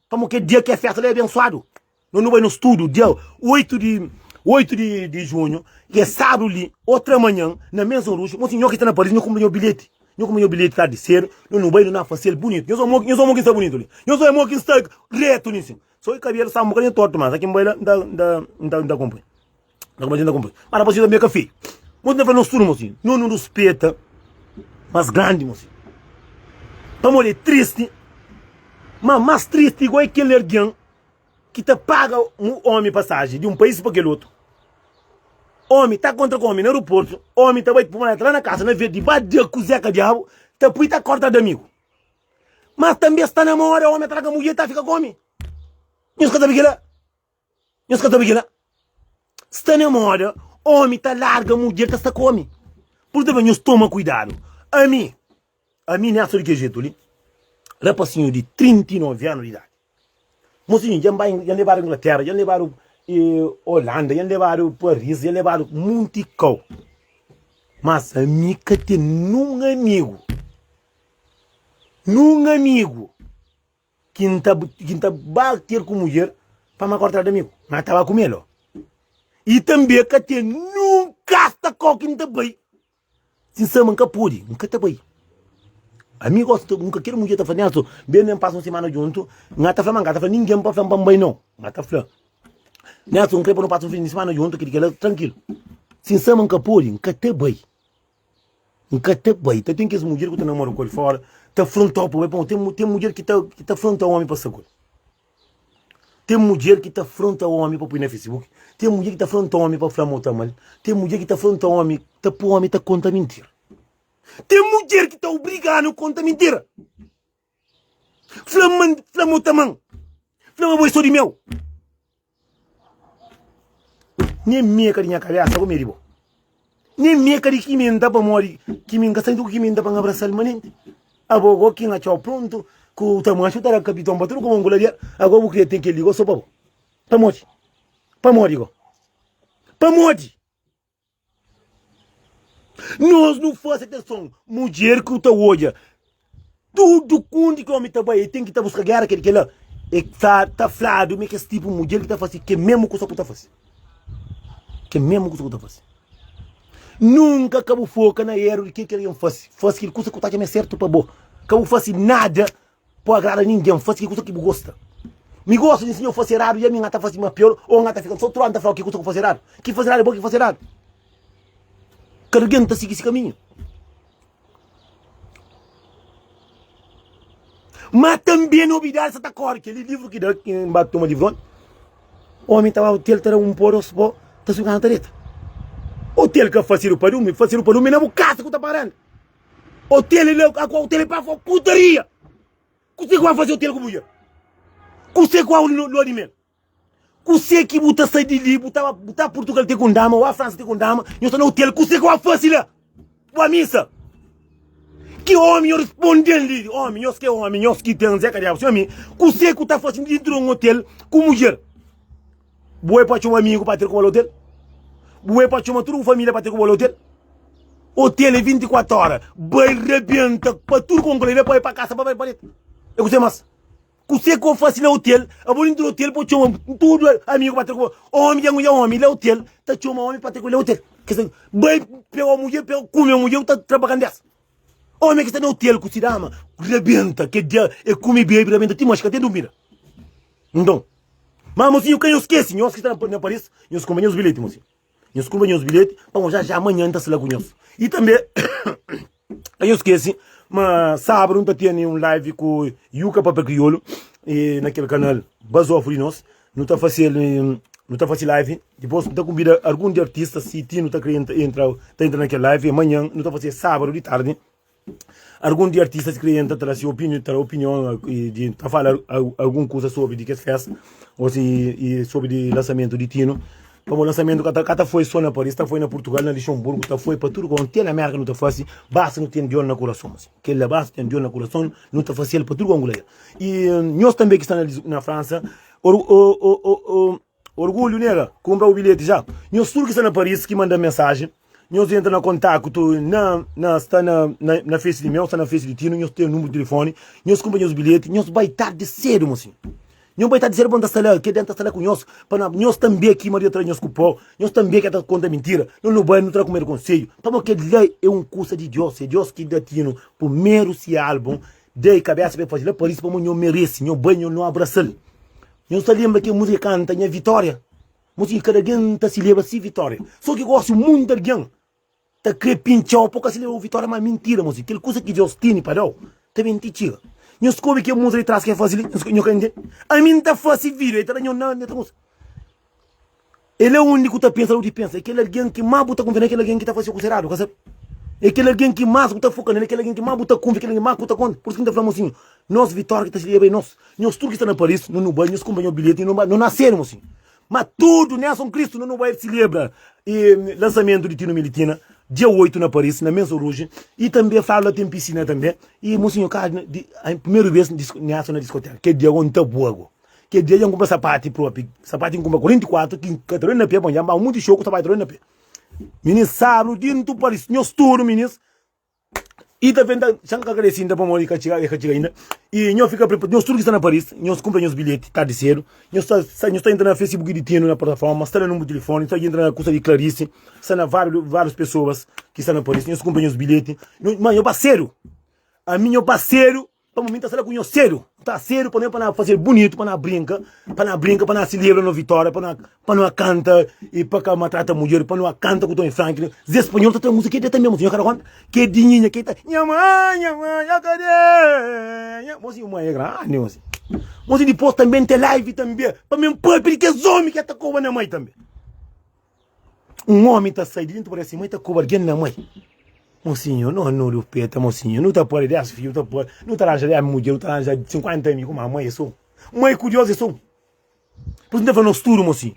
Pamo ke dia ke festa la é abensuadu. No nu bai no studu dia 8 di 8 di, di junhu, ki é sábadu li, otra manhan, na Maison Rouge, mosi nho ki sta na Paris, nho kunpra nho bilheti. Nho kunpra nho bilheti tardi sedu, no nu bai no na fasel bunitu. Nhos amo, nhos amo ki sta bunitu li. Nhos amo ki sta retu li sin. So ki kabelu sta un bokadinhu tortu, mas aki N bai la, N ta, N ta, N ta, N ta kunpri. N ta kunpri, N ta kunpri. Mas rapasinhu tanbe ka fei. Mosi na fla nos tudu, mosi, no nu ruspeta mas grandi, mosi. Pamodi é tristi, ma mas tristi igual é kel algen ki ta paga un omi pasaji di un pais pa kel otu. Omi ta kontra ku omi na aeroportu, omi ta bai pui maleta la na kasa, na vez di ba da ku Zeka Diabu, ta pui ta korta di amigu. Mas tanbe sta na moda, omi ta larga mudjer ta fika ku omi. Nhos ka sabe kila? Nhos ka sabe kila? Sta na moda, omi ta larga mudjer ta sta ku omi. Pur isu ta fla nhos toma kuidadu. Ami, Ami nessa di kel jetu li, rapasinhu di 39 anu di idadi. Mosinhu, dja N bai, dja N lebadu Inglaterra, dja N lebadu Holanda, dja N lebadu Paris, dja N lebadu munti kau. Mas ami ka ten nun amigu, nun amigu. ki N ta ki N ta ba ter ku mudjer pa ma korta di amigu, ma ta ba kume lo. I tanbe ka ten nun kasta kau ki N ta bai si N sama N ka pode, N ka ta bai. Ami gosi N ka kel mudjer ta fla, Nelson, ben ben pasa un semana djuntu, N ka ta fla ma N ka ta fla ningen pa fla-m pa N bai nau. N ka ta fla, Nelson, N kre pa nu pasa un fin di semana djuntu, kel-li kel-la, trankilu. Si N sama N ka pode, N ka ta bai. N ka ta bai. Ta ten kes mudjer ku ta namora ku el fora, ta frontau pa bai pa ten, ten mudjer ki ta, ki ta fronta omi pa sta ku el. Ten mudjer ki ta fronta omi pa pui na Facebook. Ten mudjer ki ta fronta omi pa fla ma u ta ama-l. Ten mudjer ki ta fronta omi, ta pui omi ta konta mintira. Ten mudjer ki ta obriga-nu konta mintira. Fla ma, fla ma u ta ama-m. Fla ma bo é sô di meu. Nen mi é ka di nha kabésa, bo mi é di bo. Nen mi é ka di ki mi N ta pamodi ki mi N ka sta ku ki mi N ta pa N abrasa-l manenti. Abo go ki N atxa-u prontu ku ta manxa, u ta da kapiton pa tudu ku mon ku ladeira. Ago bu kria ten kel-li go so pa bo. Pamodi? Pamodi go? Pamodi? Nos nu fase atenson, mudjer ku ta odja tudu kundi ki omi ta bai, e ten ki ta buska gera kel kela e ta ta fladu me kes tipu mudjer ki ta fase ke mesmu kusa ku ta fase, ke mesmu kusa ku ta fase. Nunka ka bu foka na eru di kel ki algen fase, fase kel kusa ku ta atxa ma é sertu pa bo, ka bu fase nada Pa agrada ningen, fasi ki kusa ki bu gosta. Mi gosta di nsinau fasi eradu, i ami N ta fasi ma pior, o N ta fika so troa N ta flau ki kusa ku fasi eradu. Ki fasi eradu é bo ki fasi eradu. Kada algen ta sigi si kaminhu. Ma tanbe nobidadi sa ta kori. Kel-li livru ki da ki N ba toma livru onti. Omi ta ba otel ta da un po, dos po, ta subi kasa ta deta. Otel ka fasidu pa durmi, fasidu pa durmi na bu kasa ku ta paga renda. Hotel ele a hotel é pa putaria. Kuse ki vai fazer hotel ku mulher? Kuse ku au lua de mel? Kuse ki bu ta sai di li, bu ta bu ta Portugal te com dama, ou a França te com dama, nho sta na hotel, kuse ki vai fazer lá? Boa missa. Que homem eu responden li, homem, nós que homem, nós que tem Zé Cadiabo, senhor mi, kuse ku ta fazer dentro de um hotel com mulher? Bu é pa txoma amigu pa ter ku bo la hotel? Bu é pa txoma tudu bu família pa ter ku bo la hotel? Hotel é 24 ora, bai rebenta pa tudu ku bai pa bai pa kasa pa bai pa deta. É kuse mas? Kuse ku fasi na hotel? Abo dentro do hotel pa txoma tudu amigu pa ter ku bo. Omi dja ngunha omi la hotel, ta txoma omi pa ter ku la hotel. Kese bai pega mudjer, pega kume mudjer, ta tra pa kandesa. Omi ki sta na hotel ku si dama, rebenta, ke dia é kume bebe, rebenta ti manxi ka ten durmida. Nton, Ma mosinhu ka nhos skese, nhos ki sta na Paris, nhos kunpra nhos bilheti, mosinhu. Nhos kunpra nhos bilheti, pamodi já já manhan N ta sta la ku nhos. I tanbe, ka nhos skese ma sábadu N ta tene un live ku Yuka Papel Kriolu, e na kel kanal Bazofu di nos. Nu ta fase el, nu ta fase live, dipôs N ta kunbida algun di artista, si Tino ta kre entra, ta entra na kel live. Manhan nu ta fase sábadu di tardi. Algun di artistas kre entra ta da si opinion, ta da opinion i di ta fala algun kusa sobri di kes festa o si i sobri di lansamentu di Tino. Pamo lansamentu ka ta ka ta foi so na Paris, ta foi na Portugal, na Luxemburgo, ta foi pa tudu kon te na Merka nu ta fasi, basta nu ten Dios na kurason. Kel la basta ten Dios na kurason, nu ta fasi el pa tudu kon ku la. I nhos tanbe ki sta na na Fransa, o o o Orgulho nega, kunpra bu bilheti já. Nhos tudu ki sta na Paris ki manda mensajen, nhos entra na kontaktu na na sta na na na face di meu, sta na face di Tino, nhos ten númeru di telefoni, nhos kunpra nhos bilheti, nhos bai tardi sedu mosinhu. Nhos bai tardi sedu pa N ta sta la, kel dia N ta sta la ku nhos, pa na nhos tanbe ki Maria tra nhos ku pó, nhos tanbe ki ta konta mintira, nos nu bai nu tra kumedu konsedju, pamodi kel la é un kusa di Dios, é Dios ki da Tino primeru si album, da-i kabesa pa el faze la Paris, pamodi nho merese, nho bai nho nu abrasa-l. Nhos ta lenbra kel múzika ki kanta Nha Vitória? Múzika ki kada algen ta selebra si vitória. Sô ki gósi monti algen ta krê pintxa-u pa bu ka selebra bu vitória. Má mintira, mosi. Kel kuza ki Deus tene pa da-u ta ben ti txiga. Nhos ka obi kel múzika di tras ki el faze li? Nhos ka ntende? Ami N ta fase vídiu, el ta da nho na ta kusa. El é undi ku ta pensa, bu di pensa. É kel algen ki más bu ta kunfia na el, é kel algen ki ta fase kusa eradu, ka sabe? É kel algen ki más bu ta foka nel, é kel algen ki más bu ta kunfia, kel algen ki más ku ta konta. Pur isu ki N ta fla, mosinhu, nos vitória ki ta selebra é nos. Nhos tudu ki sta na Paris, no nu bai, nhos kunpra nhos bilheti, no bai, no nasedu, mosinhu. Ma tudu, Nelson Cristo, no nu bai selebra e lansamentu di Tino Militina, dia 8 na Paris, na Maison Rouge, e tanbe fladu la ten pisina tanbe, e mosinhu ka di, primeru bes Nelson na diskoteka, kel dia go N ta bua go. Kel dia dja N kunpra sapati propi, sapati N kunpra 44 ki ka ta doi na pe, bon dja N ba munti xou ku sapati ta doi na pe. Minis, sabru dintu Paris, nhos tudu minis. I ta ben ta xa-m ka agradese inda pamodi ka txiga, e ka txiga inda. I nho fika prepa, nhos tudu ki sta na Paris, nhos kunpra nhos bilheti tardi sedu, nhos ta sta, nhos ta entra na Facebook di Tino na plataforma, sta na nunbru di tilifoni, sta entra na kusa di Clarice, sta na váriu, várius pesoas ki sta na Paris, nhos kunpra nhos bilheti. Nho, ma nho ba sedu, ami nho ba sedu. Pamo mi ta sta la ku nhos sedu, N ta sedu pa no pa na faze bunitu, pa na brinka, pa na brinka, pa na silebra no vitória, pa na pa no kanta i pa ka maltrata mudjer, pa no kanta ku Tony Franklin. Zé Spanhol ta tra múzika ke de ta mesmu, sinhor ka da konta? Ke di nhinha, ke ta nha mãe, nha mãe, nha kade, nha Mosinhu mãe é grandi, mosinhu. Mosinhu dipôs tanbe N ten live tanbe pa mi N papia di kes omi ke ta koba na mãe tanbe. Un omi ta sai di dentu paresi mãe ta koba algen na mãe. Mosinhu, no no rupeta, mosinhu, nu ta pode 10 fidju, nu ta pode, nu ta ranja 10 mudjer, nu ta ranja 50 amigu, ma mãe é so un. Mãe ku Deus é so un. Por isso nu ta fla nos tudu, mosinhu,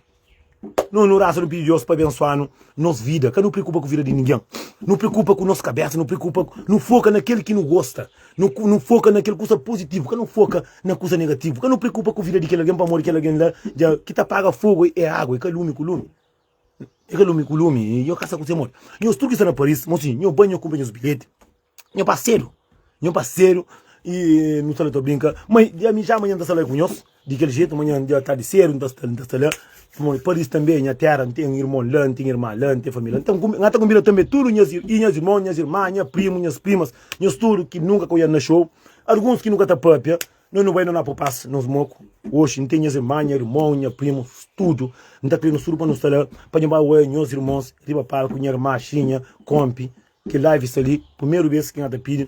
no nu rasa, nu pidi Deus pa abensoa-nu nos vida, ka nu preokupa ku vida di ningen, nu preokupa ku nos kabesa, nu preokupa, nu foka na kel ki nu gosta, nu nu foka na kel kusa pozitivu, ka nu foka na kusa negativu, ka nu preokupa ku vida di kel algen pamodi kel algen la dja ki ta paga fogu é agu, é ka lumi ku lumi. É ka lumi ku lumi, nho kasa ku se modi. Nhos tudu ki sta na Paris, mosinhu, nho bai nho kunpra nhos bilheti. Nho ba sedu, nho ba sedu i nu sta la ta brinka. Ma ami já manhan N ta sta la ku nhos di kel jetu, manhan dja tardi sedu N ta sta, N ta sta la. Pamodi Paris tanbe é nha téra, N ten irmon la, N ten irma la, N ten família la. Nton, N ta konbida tanbe tudu nhas i nhas irmon, nhas irma, nha primu, nhas primas, nhos tudu ki nunka ka oiadu na xou, alguns ki nu ka ta papia. Nos nu bai no na popas nos moku oxi N ten nhas irma, nha irmon, nha primu, tudu N ta kre nos tudu pa nu sta la pa nho ba oia nhos irmons riba palku nha irma Xinha, Kompi ki live sta li primeru bes ki N ta pidi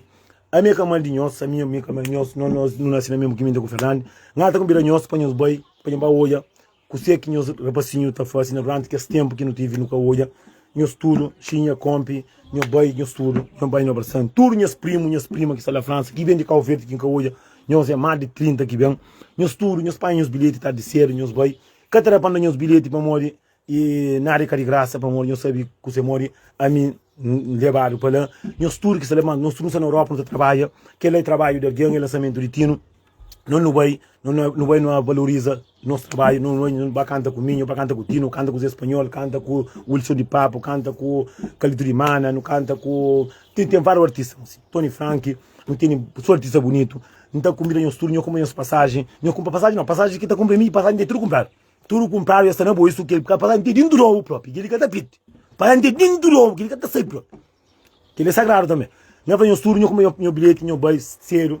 ami é ka mal di nhos ami ami é ka mal di nhos no nos nu nasi na mesmu kiminta ku Fernandi N ta konbida nhos pa nhos bai pa nho ba oia Kuse ki nhos rapasinhu ta fase na duranti kes tenpu ki nu tivi nu ka odja nhos tudu xinha konpi nho bai nhos tudu nho bai nho brasan tudu nhas primu nhas prima ki sta la fransa ki ben di kau verdi ki N ka odja nhos é mas di 30 ki ben nhos tudu nhos panha nhos bilheti tardi sedu nhos bai ka ta da pa N da nhos bilheti pamodi i nada é ka di grasa pamodi nhos sabi kuse modi ami N lebadu pa la nhos tudu ki sta la mas nos tudu nu sta na Europa nu ta trabadja kel la é trabadju di algen é lansamentu di tinu. Nos nu bai, nu bai nu valoriza nos trabadju, nu bai nu ba kanta ku Minho, ba kanta ku Tino, kanta ku Zé Espanhol, kanta ku Wilson di Papo, kanta ku Calito di Mana, nu kanta ku ten ten vários artista, Tony Frank, nu tene so artista bunitu. N ta kunbida nhos tudu, nhos kunpra nhos pasajen, nhos kunpra pasajen nau, pasajen ki ta kunpra mi, pasajen ten tudu kunpradu, tudu kunpradu ya sta na bolsu, kel pasajen ten dintu di obu propi, kel-li ka ta pidi, pasajen ten dintu di obu, kel-li ka ta sai propi. Kel-li é sagradu tanbê. Nha fla nhos tudu, nho kume nho bilheti, nho bai sedu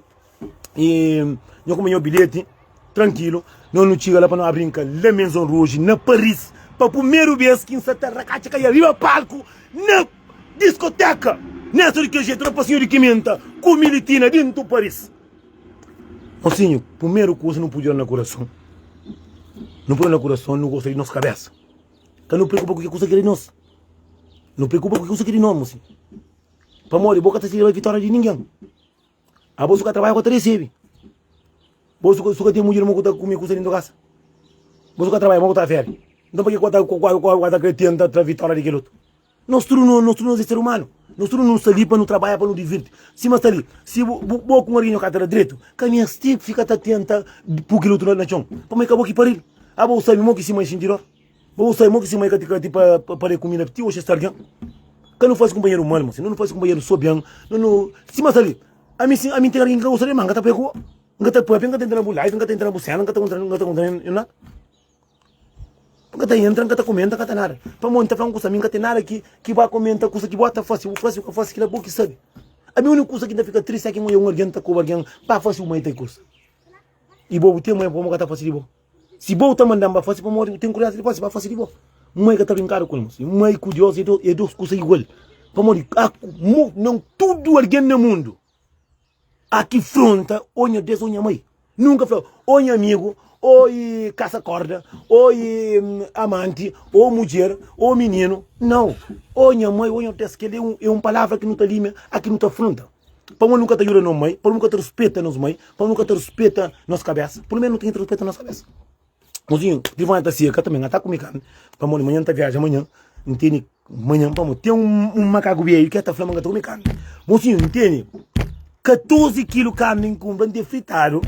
i nho kume nho bilheti trankilu. Nho nu txiga la pa no brinka la Maison Rouge na Paris pa primeru bês ki N sa ta rakatxa kaia riba palku na diskoteka. Nessa di kel jetu, rapasinhu di Kimenta ku Militina dintu Paris. Mosinhu, primeru kuza nu pudi na kurason, nu pudi na kurason, nu gosta di nos kabesa. Ka nu preokupa ku ke kuza ki é di nos. Nu preokupa ku kusa ki di nos, mosi. Pamodi bo ka ta sirbi vitória di ningen. Abo su ka trabadja, ka ta recebi. Bo su ka, su ka ten mudjer, mo ku ta kume kusa dintu kasa. Bo su ka trabadja, mo ku ta feri. Nton pa ke ku ta ku ku ta kre tenta tra vitória di kel otu? Nos tudu no, nos tudu nos é ser humanu. Nos tudu nu sta li pa nu trabadja, pa nu divirti. Sima sta li, si bo, bo, bo ku un algen ka ta da dretu, ka meste fika ta tenta pu kel otu na, na txon. Pamodi ka bo ki paril. Abo bu sabi mo ki si mai xinti dor. Bo bu sabe mo ki si mai ka ti ka ti pa pa da kumida ti oxi sta algen. Ka nu fasi kunpanheru mal mosi, nu nu fasi kunpanheru so ben, nu nu sima sta li. Ami si ami ten algen ki ka gosta di mi, ma N ka ta poi ku bo. N ka ta papia, N ka ta entra na bu live, N ka ta entra na bu sena, N ka ta entra N ka ta entra na nada. N ka ta entra, N ka ta komenta, N ka ta nada. Pamodi N ta fla un kusa, ami N ka ten nada ki ki ba komenta kusa ki bo ta fasi, bu fasi, bu ka fasi, kila bo ki sabe. Ami uniku kusa ki N ta fika tristi é ki N oja un algen ta koba algen pa fasi un mai ta kusa. I bo bu ten mai, bo ka ta fasi di bo. Si bo ta mandan ba fasi pamodi bu ten kuriazi di fasi, ba fasi di bo. Mai ka ta brinkadu ku el mosi. Mai ku Deus é é dos kusa igual. Pamodi a mo não tudu algen na mundu a ki fronta ô nha Deus ô nha mai. Nunka fla ô nha amigu, ô i kasa korda, ô i amanti, ô mudjer, ô mininu. Nau. Ô nha mai, ô nha Deus. Kel-li é un é un palavra ki nu ta limia, a ki nu ta fronta. Pamodi nu ka ta djuda nos mai, pamodi nu ka ta ruspeta nos mai, pamodi nu ka ta ruspeta nos kabesa. Pur menu nu ten ki ruspeta nos kabesa. Mozinho, telefoni ta seka tanbe, N ka ta kume karni, pamodi manhan N ta viaja manhan, N tene manhan pamodi ten un, un makaku beju ki ta fla ma N ka ta kume karni. Mozinho, N tene 14 kilu karni N kunpra, N ten fritadu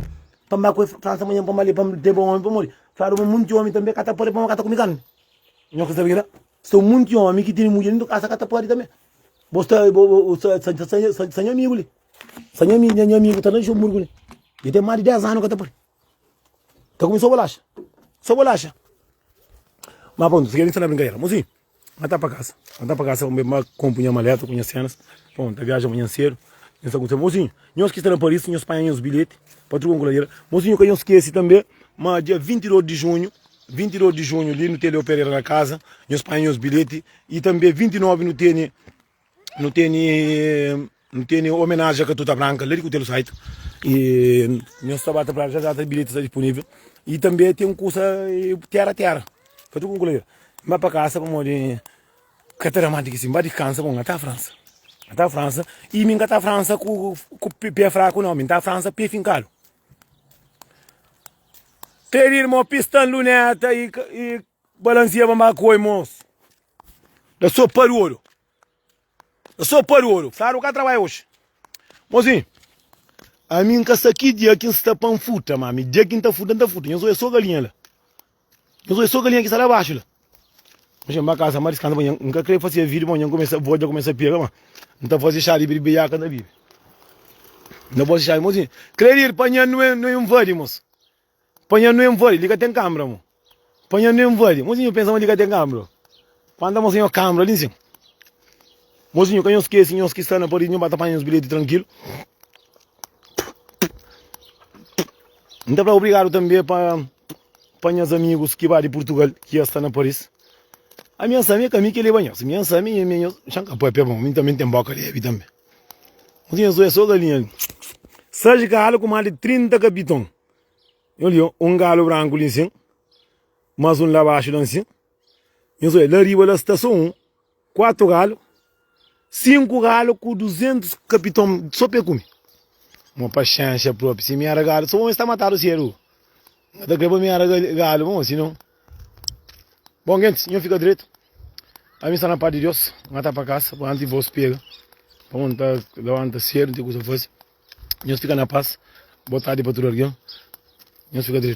pa N ba ku el Fransa manhan pa N ba leba pa N leba omi pamodi fladu ma munti omi tanbe ka ta pode pamodi ka ta kume karni. Nho ka sabe kila? Sta munti omi ki tene mudjer dentu kasa ka ta pode tanbe. Bo sta bo bo sta sta sta sta sta nha amigu li. Sta nha nha nha amigu ta na Luxemburgo li. E ten mais di 10 anu ka ta pari. Ta kume so bolaxa. So bolaxa. Ma pronto, se sta na brincadeira. Mozinho, ma ta pa casa. Ma ta pa casa, ma compo nha maleta com nha cenas. Pronto, ta viaja manhã cedo. Nhos ta curti. Mozinho, nhos ki sta na Paris, nhos panha nhos bilhete pa truka un coladeira. Mozinho, ka nhos skese tambe, ma dia 22 de junho, 22 de junho li no tene Leo Pereira na casa, nhos panha nhos bilhete. E tambe 29 no tene no tene no tene homenagem a Catuta Branca lá di Cutelo Saito. E nhos ta bata pra já data bilhete sta disponível. E tambe tem um kusa terra terra. Pa truka un coladeira. Ba pa casa pamodi Ka ta da más di ki si. N ba diskansa bon, N ta Fransa. N ta Fransa i mi N ka ta Fransa ku ku pé fraku nau, mi N ta Fransa pé finkadu. Pedi irmon pista-m luneta i i balansia pa N ba koi mos. Da so pa di oru. Da so pa di oru. Fladu ka trabadja oxi. Mosinhu, ami N ka sta ki dia ki N sta pa N futa, ma ami dia ki N ta futa, N ta futa. Nhos oja so galinha la. Nhos odja so galinha ki sta la baxu la. Oxi N ba kasa ma diskansa manhan. N ka kre fase video manhan kumesa voz dja kumesa pega ma N ta fase xa di birbiaka N ta bibi. N ta fase xa di mosinhu. Kre ir pa nha nu nu invadi mos. Pa nha nu invadi li ka ten kambra mo. Pa nha nu invadi. Mosinhu pensa ma li ka ten kambra. Pa N ta mostra nho kambra li nsin. Mosinhu ka nho skese nhos ki sta na Paris nho ba ta panha nhos bilheti trankilu. N ta fla obrigadu tanbe pa pa nhas amigus ki ba di Purtugal ki ya sta na Paris. Ami N sabe ka mi ki leba nhos, mi N sabe mi nhos xa N ka papia bon, mi tanbe N ten boka lebi tanbe. N tinha so so galinha li. 6 galu ku mas di 30 kapiton. Nhos li un galu branku li nsin, mas un la baxu la nsin. Nhos oia la riba la sta so un. 4 galu, 5 galu ku 200 kapiton so pa e kume. Mo paxénxa propi, si mi era galu, so es ta matadu sedu. N ka ta kre pa mi era galu, mo sinon. Bon gentis, nho fika dretu. Ami sta na pas di Deus, N ta pa kasa, pa antis vos pega, pa N ta levanta sedu, N ten kusa pa fase. Nhos fika na pas. Bo tardi pa tudu algen. Nhos fika dretu.